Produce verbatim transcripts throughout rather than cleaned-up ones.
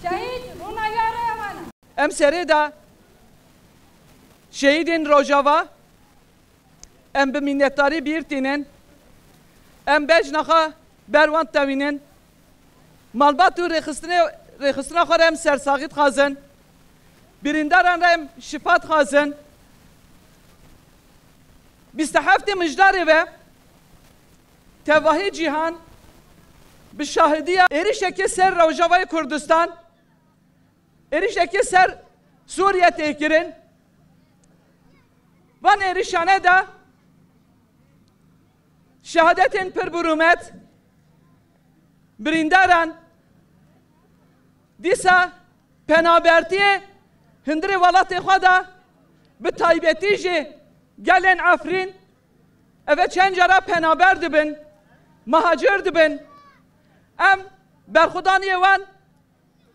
Şehîd rûnayarê wan. Em serê de şehîdên Rojava, em bi minnetdarî bîr tînin. Em bejna xwe ber wan tewînin. Malbat û rêxistinê, rêxistina xwe re em sersaxî dixwazin. Birîndaran re em şifa dixwazin. Bîst û heftê Mijdarê ve tevahî cîhan bi şahidiya êrişekê ser Rojavayê Kurdistan, êrişekê ser Sûriye tê kirin. Van êrişane de şehadetên pir bi rûmet, birîndaran, dîsa penabertiyê hundirê welatê xwe de, bi taybetî jî gelên Efrîn, eve çend cara penaber dibin, mihacir dibin. Em berxwedaniyê wan,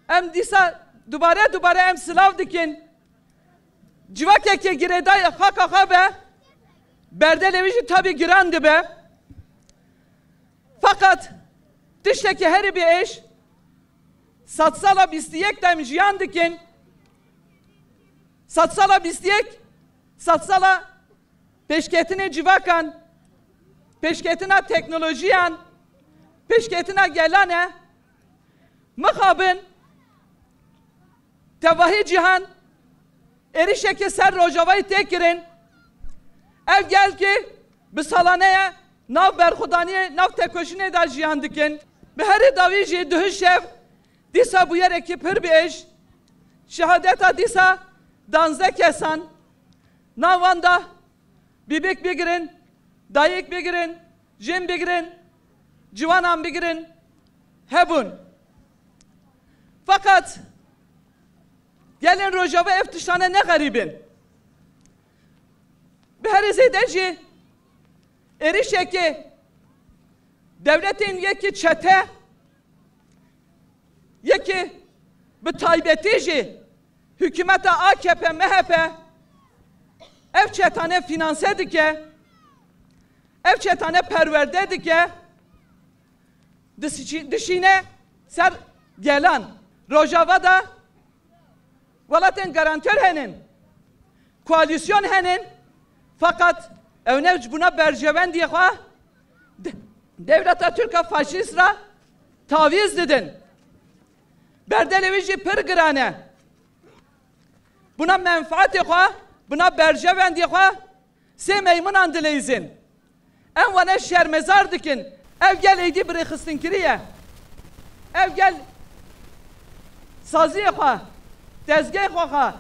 em dîsa dubare dubare em silav dikin. Civakekê girêdayî xaka xwe be, berdelê wî jî tabî giran dibe. Feqet tiştekî herî bi êş, sedsala bîst û yek de em jiyan dikin. Sedsala bîst û yek, sedsala pêşketinê civakan, pêşketina teknolojiyan, pêşketina gelan e. Mixabin tevahî cîhan êrişekê ser Rojavayê tê kirin. Ev gel ki bi salane ye nav berxwedaniyê, nav tekoşînê de jiyan dikin. Bi herî dawî jî duhî şev dîsa bûyerekî pir bi êş, şehadeta dîsa danzdeh kesan, nav wan de bîbik bigirin, dayik bigirin, jin bigirin, ciwanan bigirin, hebûn. Feqet gelên Rojava ev tiştane ne xerîb in. Bi herî zêde jî êrişekê dewletên yekî çete, yekî bi taybetî jî hikûmeta A K P M H P ev çetane fînanse dike, ev çetane perwerde dike, dişî-, dişîne ser gelan. Rojava de welatên garantör henin, koalîsyon henin, feqet ew ne ji bûna berjewendiyê xwe de-, dewleta Tirk a faşîst re tavîz didin. Berdelê wî jî pir giran e. Bûna menfaetê xwe, bûna berjewendiyê xwe sê meymunan dileyzin. Em wane şermezar dikin. Ev gel êdî bi rêxistinkirî ye. Ev gel saziyê xwe, dezgehê xwe xwe,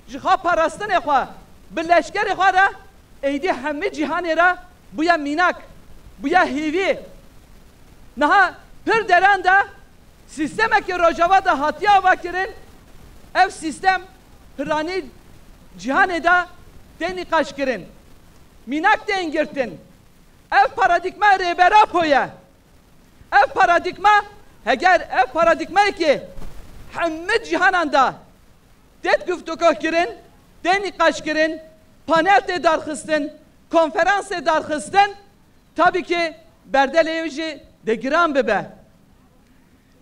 ji xwe parastinê xwe, bi leşkerê xwe re êdî hemî cîhanê re bûye mînak, bûye hêvî. Niha pir deran de sîstemekê Rojava de hatiye avakirin, ev sîstem piranî cîhanê de tê nîqaşkirin. Mînak tên girtin. Ev paradîgma Rêber Apo ye. Ev paradîgma, heger ev paradîgmayekê hemî cîhanan de tê guftûgo kirin, tê nîqaşkirin, panel tê darxistin, konferans tê darxistin, tabî ki berdelê wî jî dê giran bibe.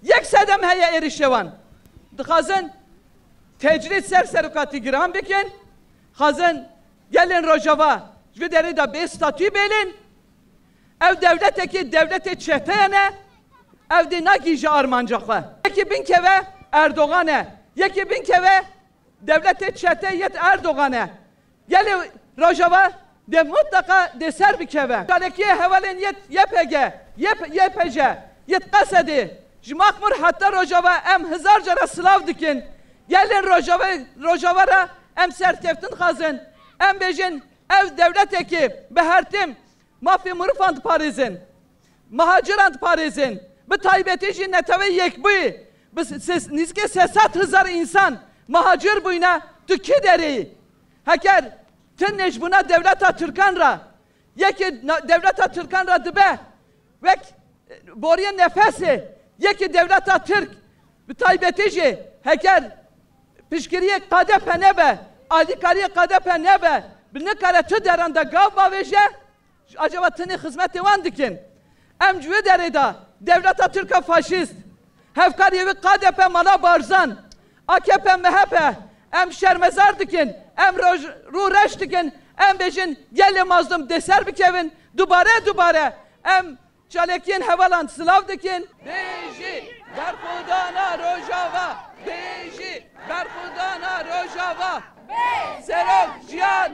Yek sedem heye êrişê wan. Dixwazin tecrîd ser serokatî giran bikin, dixwazin gelên Rojava ji vê derê de bê statû bêlin. Ev dewletekî dewletê çeteyan e, ev dê nagihîje armanca xwe. Yekî binkeve Erdogan e, yekî binkeve dewletê çete yêt Erdogan e. Gelê Rojava dê mutlaka dê ser bikeve. Çalakiyê hevalên yêt Y P G, Y P, Y P J, yêt Qesedê, ji Mexmûr heta Rojava em hezar cara silav dikin. Gelên Rojava, Rojava re em serkeftin dixwazin. Em bêjin, ev dewletekî bi her tim mafê mirifan diparêzin, mihaciran diparêzin, Bi taybetî jî Netewê Yekbûyî bi s-, s-, nîzikê sê sed hezar însan mihacir bûyne, tu kî derê yî? Heger tu nêjbûna dewleta Tirkan re, yekê na-, dewleta Tirkan re dibe wek, e, boriyê nefesê, yekê dewleta Tirk, bi taybetî jî heger piştgiriyê K D P nebe, alîkariyê K D P nebe, bi nikare tu deran de gav bavêje, acaba tenê xizmetê wan dikin? Em ji wê derê de dewleta Tirka faşîst, hevkariyê wê K D P, Mala Barzan, A K P, M H P, em şermezar dikin, em roj-, rû reş dikin, em bêjin gelê mazlum dê ser bikevin, dubare dubare em çalakiyên hevalan silav dikin. Bêjî berxwedana Rojava, bêjî berxwedana Rojava. Serok Jiyan